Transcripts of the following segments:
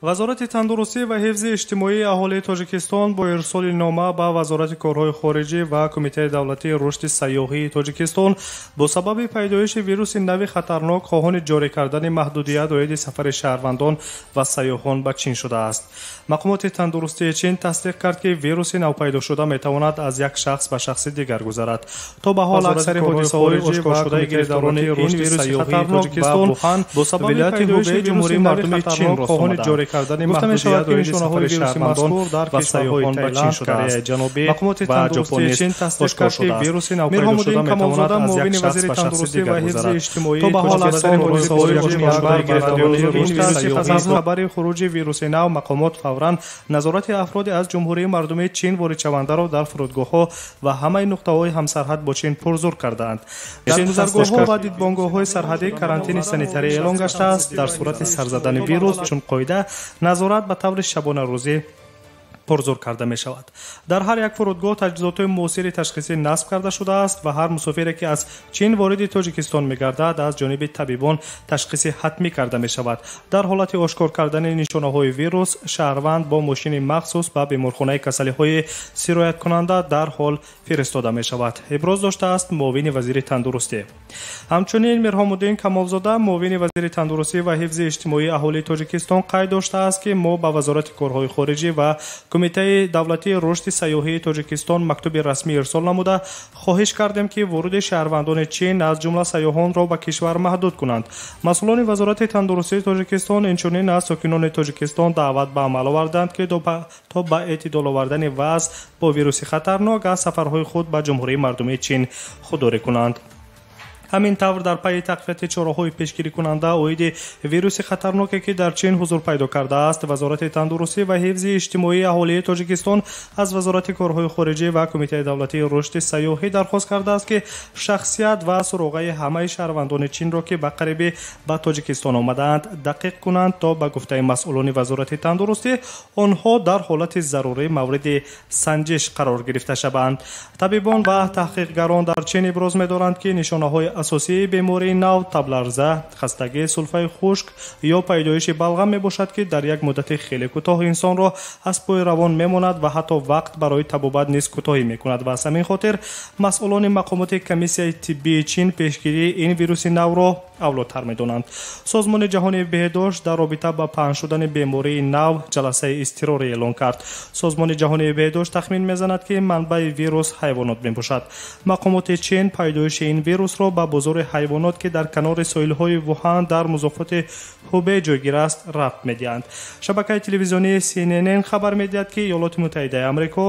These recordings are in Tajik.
Вазорати тандурустӣ ва ҳифзи иҷтимоии аҳолии Тоҷикистон бо ирсоли нома ба Вазорати корҳои хориҷӣ ва Кумитаи давлатии рушди сайёҳии Тоҷикистон бо сабаби пайдоиши вируси нави хатарнок хоҳони ҷорӣ кардани маҳдудият оиди сафари шаҳрвандон ва сайёҳон ба Чин шудааст. Мақомоти тандурустии Чин тасдиқ кард, ки вируси навпайдошуда метавонад аз як шахс ба шахси дигар гузарад. То ба ҳол аксари ҳодисаҳои ошкоршудаи гирифторони ин вируси хатарнок ба Вухан, вилояти Ҳубей, Ҷумҳурии Мардумии Чин рост омаданд. Гуфта мешавад, ки нишонаҳои вируси мазкур дар кишварҳои Таиланд, Кореяи Ҷанубӣ ва Ҷопон низ ошкор шудааст. Мирҳомуддин Камолзода, муовини вазири тандурустӣ ва ҳифзи иҷтимоии Тоҷикистон, ҳодисаҳои ошкоршудаи гирифторони ин вируси пас аз хабари хуруҷи вируси нав мақомот фавран назорати афроди аз Ҷумҳурии Мардумии Чин воридшавандаро дар фурудгоҳҳо ва ҳамаи нуқтаҳои ҳамсарҳад бо Чин пурзур кардаанд. Дар гузаргоҳҳо ва дидбонгоҳҳои сарҳадӣ карантини санитарӣ эълон гаштааст. Дар сурати сар задани вирус чун қоида назорат ба таври шабонарӯзӣ пурзур карда мешавад. Дар ҳар як фурудгоҳ таҷҳизотҳои муосири ташхисӣ насб карда шудааст ва ҳар мусофире, ки аз Чин вориди Тоҷикистон мегардад, аз ҷониби табибон ташхиси ҳатмӣ карда мешавад. Дар ҳолати ошкор кардани нишонаҳои вирус, шаҳрванд бо мошини махсус ба беморхонаи касалиҳои сирояткунанда дар ҳол фиристода мешавад, иброз доштааст муовини вазири тандурустӣ. Ҳамчунин Мирҳомуддин Камолзода, муовини вазири тандурустӣ ва ҳифзи иҷтимоии аҳолии Тоҷикистон, қайд доштааст, ки мо ба Вазорати корҳои хориҷӣ ва Кумитаи давлатии рушди сайёҳии Тоҷикистон мактуби расмӣ ирсол намуда хоҳиш кардем, ки вуруди шаҳрвандони Чин, аз ҷумла сайёҳонро, ба кишвар маҳдуд кунанд. Масъулони Вазорати тандурустии Тоҷикистон инчунин аз сокинони Тоҷикистон даъват ба амал оварданд, ки то ба эътидол овардани вазъ бо вируси хатарнок аз сафарҳои худ ба Ҷумҳурии Мардумии Чин худдорӣ кунанд. Ҳамин тавр, дар пайи тақвияти чораҳои пешгирикунанда оиди вируси хатарноке, ки дар Чин ҳузур пайдо кардааст, Вазорати тандурустӣ ва ҳифзи иҷтимоии аҳолии Тоҷикистон аз Вазорати корҳои хориҷӣ ва Кумитаи давлатии рушди сайёҳӣ дархост кардааст, ки шахсият ва суроғаи ҳамаи шаҳрвандони Чинро, ки ба қарибӣ ба Тоҷикистон омадаанд, дақиқ кунанд, то ба гуфтаи масъулони Вазорати тандурустӣ онҳо дар ҳолати зарурӣ мавриди санҷиш қарор гирифта шаванд. Табибон ва таҳқиқгарон дар Чин иброз медоранд, ки нишонаҳои асосии бемории нав табларза, хастагӣ, сулфаи хушк ё пайдоиши балғам мебошад, ки дар як муддати хеле кӯтоҳ инсонро аз пои равон мемонад ва ҳатто вақт барои табобат низ кӯтоҳӣ мекунад. Ва аз ҳамин хотир масъулони мақомоти комиссияи тиббии Чин пешгирии ин вируси навро авлотар медонанд. Созмони ҷаҳонии беҳдошт дар робита ба паҳн шудани бемории нав ҷаласаи изтирорӣ эълон кард. Созмони ҷаҳонии беҳдошт тахмин мезанад, ки манбаи вирус ҳайвонот мебошад. Мақомоти Чин пайдоиши ин вирусро ба бозори ҳайвонот, ки дар канори соҳилҳои Вуҳан дар музофоти Ҳубей ҷойгир аст, рабт медиҳанд. Шабакаи телевизионии CNN хабар медиҳад, ки Иёлоти Муттаҳидаи Амрико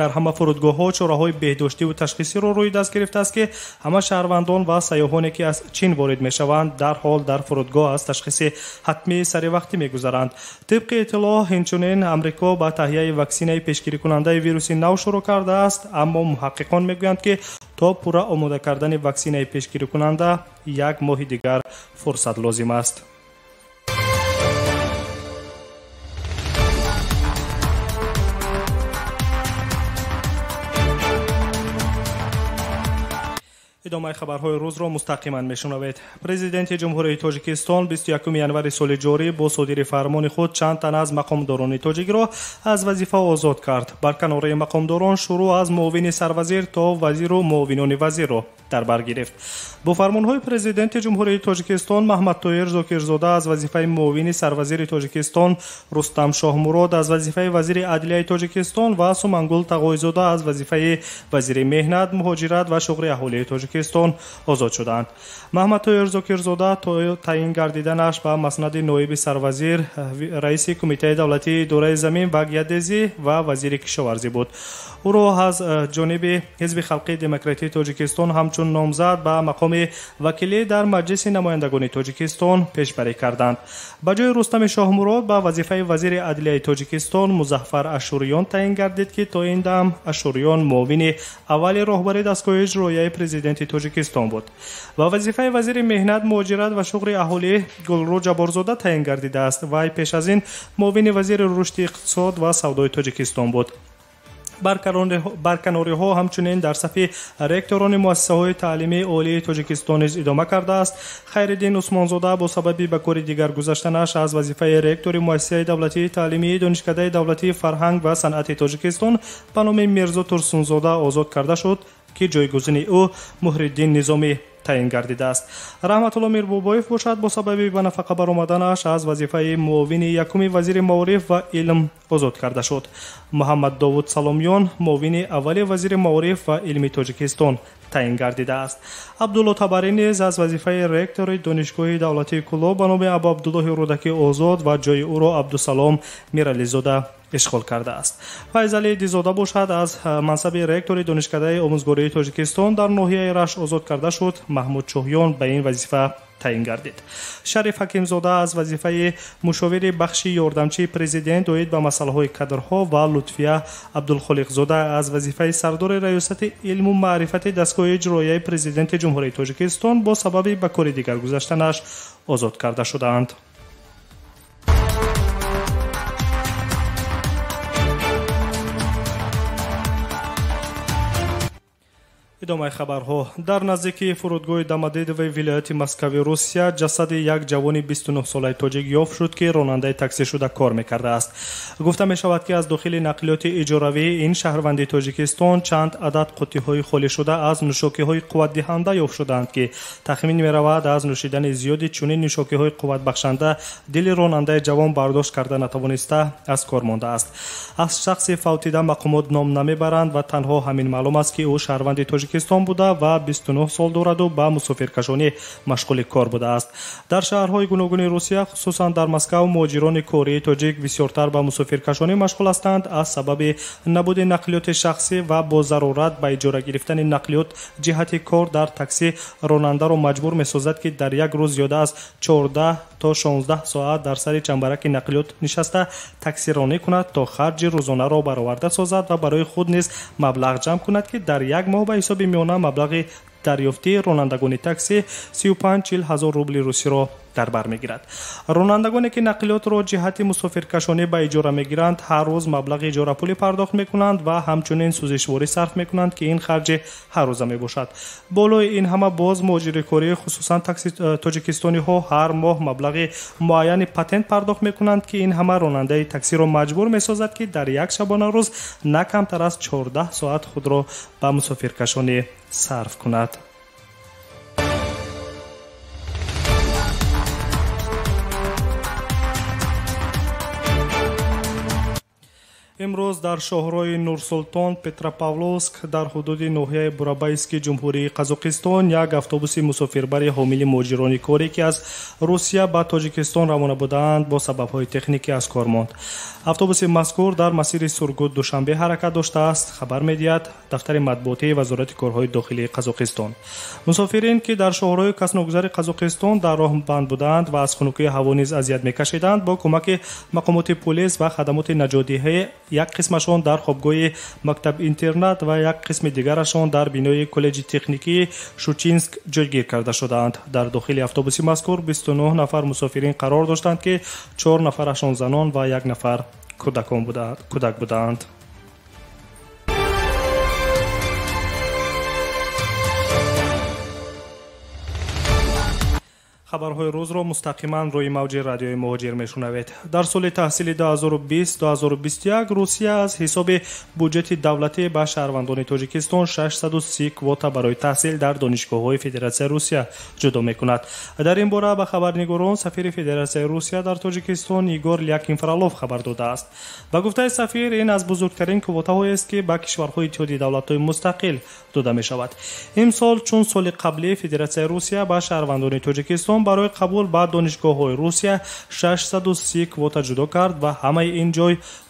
дар ҳама фурудгоҳҳо чораҳои беҳдоштиву ташхисиро рӯи даст гирифтааст, ки ҳама шаҳрвандон ва сайёҳоне, ки аз Чин ворид мешаванд, дарҳол дар фурудгоҳ аз ташхиси ҳатмии саривақтӣ мегузаранд. Тибқи иттилоъ, инчунин Амрико ба таҳияи ваксинаи пешгирикунандаи вируси нав шурӯъ кардааст, аммо муҳаққиқон мегӯянд, ки то пурра омода кардани ваксинаи пешгирикунанда як моҳи дигар фурсат лозим аст. Идомаи хабарҳои рӯзро мустақиман мешунавед. Президенти Ҷумҳурии Тоҷикистон 21 январи соли ҷорӣ бо содири фармони худ чанд тан аз мақомдорони тоҷикро аз вазифа озод кард. Барканораи мақомдорон шурӯъ аз муовини сарвазир то вазиру муовинони вазирро дар бар гирифт. Бо фармонҳои Президенти Ҷумҳурии Тоҷикистон Маҳмадтоир Зокирзода аз вазифаи муовини сарвазири Тоҷикистон, Рустам Шоҳмурод аз вазифаи вазири адлияи Тоҷикистон ва Сумангул Тағойзода аз вазифаи вазири меҳнат, муҳоҷират ва шуғли аҳолии Тоҷикистон озод шуданд. Маҳмадтоир Зокирзода то таъин гардиданаш ба маснади ноиби сарвазир, раиси Кумитаи давлатии идораи замин ва геодезӣ ва вазири кишоварзӣ буд. Ӯро аз ҷониби Ҳизби халқии демократии Тоҷикистон ҳамчун номзад ба мақоми вакилӣ дар Маҷлиси намояндагони Тоҷикистон пешбарӣ карданд. Ба ҷои Рустами Шоҳмурод ба вазифаи вазири адлияи Тоҷикистон Музаффар Ашуриён таъин гардид, ки то ин дам Ашуриён муовини аввали роҳбари дастгоҳи иҷроияи президенти Тоҷикистон буд. Ба вазифаи вазири меҳнат, муҳоҷират ва шуғли аҳолӣ Гулрӯ Ҷабборзода таъин гардидааст. Вай пеш аз ин муовини вазири рушди иқтисод ва савдои Тоҷикистон буд. Барканориҳо ҳамчунин дар сафи ректорони муассисаҳои таълимии олии Тоҷикистон низ идома кардааст. Хайриддин Усмонзода бо сабаби ба кори дигар гузаштанаш аз вазифаи ректори муассисаи давлатии таълимии Донишкадаи давлатии фарҳанг ва санъати Тоҷикистон ба номи Мирзо Турсунзода озод карда шуд, ки ҷойгузини ӯ Муҳриддин Низомӣ таъин гардидааст. Раҳматулло Мирбобоев бошад, бо сабаби ба нафақа баромаданаш аз вазифаи муовини якуми вазири маориф ва илм озод карда шуд. Муҳаммад Довуд Саломён муовини аввали вазири маориф ва илми Тоҷикистон таъин гардидааст. Абдулло Табарӣ низ аз вазифаи ректори Донишгоҳи давлатии Кӯлоб ба номи Абу Абдуллоҳи Рӯдакӣ озод ва ҷои ӯро Абдусалом Мирализода ишғол кардааст. Файзалӣ Дизода бошад, аз мансаби ректори Донишкадаи омӯзгории Тоҷикистон дар ноҳияи Рашт озод карда шуд. Маҳмуд Чоҳён ба ин вазифа таъин гардид. Шариф Ҳакимзода аз вазифаи мушовири бахши ёрдамчии президент оид ба масъалаҳои кадрҳо ва Лутфия Абдулхолиқзода аз вазифаи сардори раёсати илму маърифати дастгоҳи иҷроияи президенти Ҷумҳурии Тоҷикистон бо сабаби ба кори дигар гузаштанаш озод карда шудаанд. Идомаи хабарҳо. Дар наздикии фурудгоҳи Домодедови вилояти Москави Русия ҷасади як ҷавони 29-солаи тоҷик ёфт шуд, ки ронандаи таксӣ шуда кор мекардааст. Гуфта мешавад, ки аз дохили нақлиёти иҷоравии ин шаҳрванди Тоҷикистон чанд адад қуттиҳои холишуда аз нӯшокиҳои қувватдиҳанда ёфт шудаанд, ки тахмин меравад аз нӯшидани зиёди чунин нӯшокиҳои қувватбахшанда дили ронандаи ҷавон бардошт карда натавониста аз кор мондааст. Аз шахси фавтида мақомот ном намебаранд ва танҳо ҳамин маълум аст, ки ӯ шаҳрванди Тоҷикистон буда ва 29 сол дораду ба мусофиркашонӣ машғули кор будааст. Дар шаҳрҳои гуногуни Русия, хусусан дар Москав, муҳоҷирони кории тоҷик бисёртар ба мусофиркашонӣ машғул ҳастанд. Аз сабаби набуди нақлиёти шахсӣ ва бо зарурат ба иҷора гирифтани нақлиёт ҷиҳати кор дар таксӣ ронандаро маҷбур месозад, ки дар як рӯз зиёда аз 14 то 16 соат дар сари чамбараки нақлиёт нишаста таксиронӣ кунад, то харҷи рӯзонаро бароварда созад ва барои худ низ маблағ ҷамъ кунад, ки дар як моҳ ба ҳисоби миёна маблағи дарёфтии ронандагони таксӣ 35-40 ҳазор рубли русиро дар бар мегирад. Ронандагоне ки нақлиётро ҷиҳати мусофиркашонӣ ба иҷора мегиранд, ҳар рӯз маблағи иҷорапулӣ пардохт мекунанд ва ҳамчунин сӯзишворӣ сарф мекунанд, ки ин харҷи ҳаррӯза мебошад. Болои ин ҳама боз муҳоҷирикорӣ, хусусан тоҷикистониҳо, ҳар моҳ маблағи муайяни патент пардохт мекунанд, ки ин ҳама ронандаи таксиро маҷбур месозад, ки дар як шабонарӯз на камтар аз 14 соат худро ба мусофиркашонӣ сарф кунад. Имрӯз дар шоҳрои Нурсултон Петропавловск дар ҳудуди ноҳияи Бурабайски Ҷумҳурии Қазоқистон як автобуси мусофирбари ҳомили муҳоҷирони корӣ, ки аз Русия ба Тоҷикистон равона будаанд, бо сабабҳои техникӣ аз кор монд. Автобуси мазкур дар масири Сургут Душанбе ҳаракат доштааст, хабар медиҳад дафтари матбуотии Вазорати корҳои дохилии Қазоқистон. Мусофирин, ки дар шоҳрои касногузари Қазоқистон дар роҳ банд будаанд ва аз хунукии ҳаво низ азият мекашиданд, бо кӯмаки мақомоти полис ва хадамоти наҷотдиҳӣ як қисмашон дар хобгоҳи мактаб-интернат ва як қисми дигарашон дар бинои коллеҷи техникии Шучинск ҷойгир карда шудаанд. Дар дохили автобуси мазкур 29 нафар мусофирин қарор доштанд, ки 4 нафарашон занон ва як нафар кӯдак будаанд. Хабарҳои рӯзро мустақиман рӯи мавҷи радиои муҳоҷир мешунавед. Дар соли таҳсили 2020-2021 Русия аз ҳисоби буҷети давлатӣ ба шаҳрвандони Тоҷикистон 630 квота барои таҳсил дар донишгоҳҳои Федератсияи Русия ҷудо мекунад. Дар ин бора ба хабарнигорон сафири Федератсияи Русия дар Тоҷикистон Игор Лякин-Фролов хабар додааст. Ба гуфтаи сафир, ин аз бузургтарин квотаҳоест, ки ба кишварҳои Иттиҳоди давлатҳои мустақил дода мешавад. Имсол чун соли қаблӣ Федератсияи Русия ба шаҳрвандони Тоҷикистон барои қабул ба донишгоҳҳои Русия 630 квота ҷудо кард ва ҳамаи ин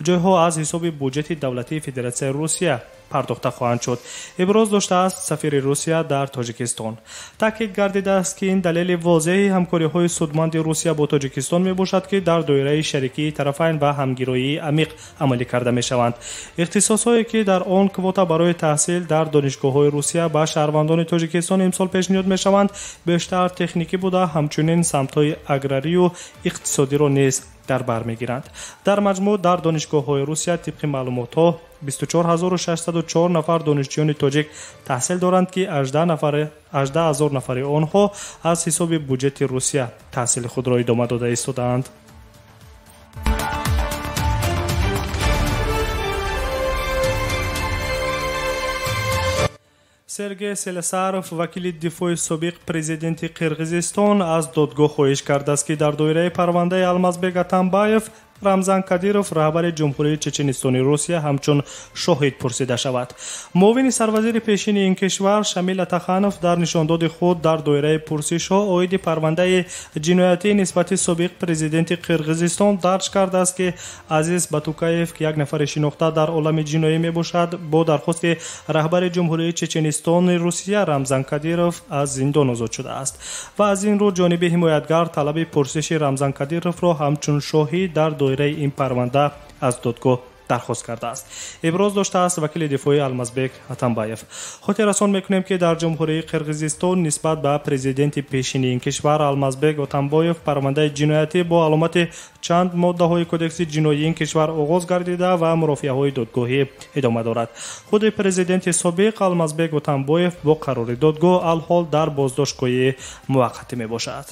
ҷойҳо аз ҳисоби буҷети давлатии Федератсияи Русия пардохта хоҳанд шуд, иброз доштааст сафири Русия дар Тоҷикистон. Таъкид гардидааст, ки ин далели возеҳи ҳамкориҳои судманди Русия бо Тоҷикистон мебошад, ки дар доираи шарикии тарафайн ва ҳамгироии амиқ амалӣ карда мешаванд. Ихтисосҳое, ки дар он квота барои таҳсил дар донишгоҳҳои Русия ба шаҳрвандони Тоҷикистон имсол пешниҳод мешаванд, бештар техникӣ буда, ҳамчунин самтҳои аграрию иқтисодиро низ дар бар мегиранд. Дар маҷмӯъ дар донишгоҳҳои Русия тибқи маълумотҳо 24604 нафар донишҷӯёни тоҷик таҳсил доранд, ки 18 000 нафари онҳо аз ҳисоби буҷети Русия таҳсили худро идома дода истодаанд. Сергей Селесаров, вакили дифои собиқ президенти Қирғизистон, аз додгоҳ хоҳиш кардааст, ки дар доираи парвандаи Алмазбек Атамбаев Рамзан Кадиров, раҳбари Ҷумҳурии Чеченистони Русия, ҳамчун шоҳид пурсида шавад. Муовини сарвазири пешини ин кишвар Шамил Атаханов дар нишондоди худ дар доираи пурсишҳо оиди парвандаи ҷиноятӣ нисбати собиқ президенти Қирғизистон дарҷ кардааст, ки Азиз Батукаев, ки як нафари шинохта дар олами ҷиноӣ мебошад, бо дархости раҳбари Ҷумҳурии Чеченистони Русия Рамзан Кадиров аз зиндон озод шудааст ва аз ин рӯ ҷониби ҳимоятгар талаби пурсиши Рамзан Кадировро ҳамчун шоҳид дар доираи ин парванда аз додгоҳ дархост кардааст, иброз доштааст вакили дифои Алмазбек Атамбаев. Хотиррасон мекунем, ки дар Ҷумҳурии Қирғизистон нисбат ба президенти пешини ин кишвар Алмазбек Отамбоев парвандаи ҷиноятӣ бо аломати чанд моддаҳои кодекси ҷиноии ин кишвар оғоз гардида ва мурофиаҳои додгоҳӣ идома дорад. Худи президенти собиқ Алмазбек Отамбоев бо қарори додгоҳ алҳол дар боздоштгоҳи муваққатӣ мебошад.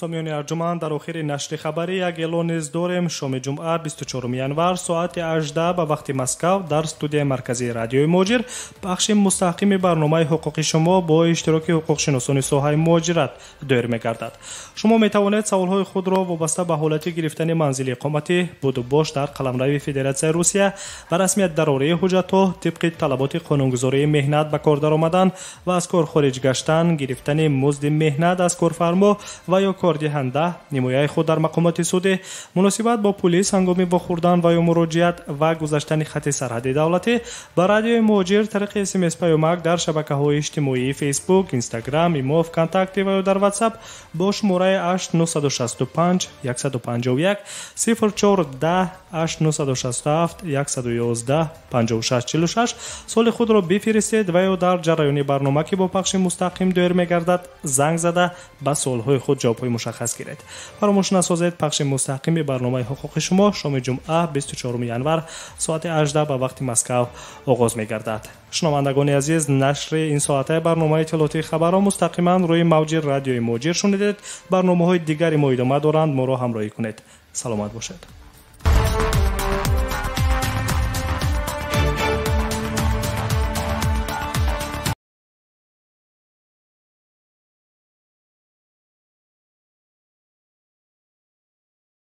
Сомиёни арҷуманд, дар охири нашри хабарӣ як эълон низ дорем. Шоми ҷумъа, 24 январ, соати 18 ба вақти Москав дар студияи марказии Радиои Муҳоҷир пахши мустаҳкими барномаи ҳуқуқи шумо бо иштироки ҳуқуқшиносони соҳаи муҳоҷират доир мегардад. Шумо метавонед саволҳои худро вобаста ба ҳолати гирифтани манзили иқоматӣ, будубош дар қаламрави Федератсияи Русия, ба расмият дарории ҳуҷҷатҳо тибқи талаботи қонунгузории меҳнат, ба кор даромадан ва аз кор хориҷ гаштан, гирифтани музди меҳнат аз корфармо ва ё кордиҳанда, ҳимояи худ дар мақомоти судӣ, муносибат бо пулис ҳангоми вохӯрдан ва ё муроҷиат ва гузаштани хати сарҳади давлатӣ ба Радиои Муҳоҷир тариқи СМС паёмак дар шабакаҳои иҷтимоии Фейсбук, Инстаграм, Имо, Вконтакте ва ё дар Ватсап бо шумораи 8 965 151 04 10, 8 967 111 56 46 суоли худро бифиристед ва ё дар ҷараёни барнома, ки бо пахши мустақим доир мегардад, занг зада ба суолҳои худ ҷавобҳои мушаххас гиред. Фаромӯш насозед, пахши мустақими барномаи ҳуқуқи шумо шоми ҷумъа, 24 январ, соати 18 ба вақти Москав оғоз мегардад. Шунавандагони азиз, нашри ин соатаи барномаи иттилоотии хабарро мустақиман рӯи мавҷи Радиои Муҳоҷир шунидед. Барномаҳои дигари мо идома доранд, моро ҳамроҳӣ кунед. Саломат бошед.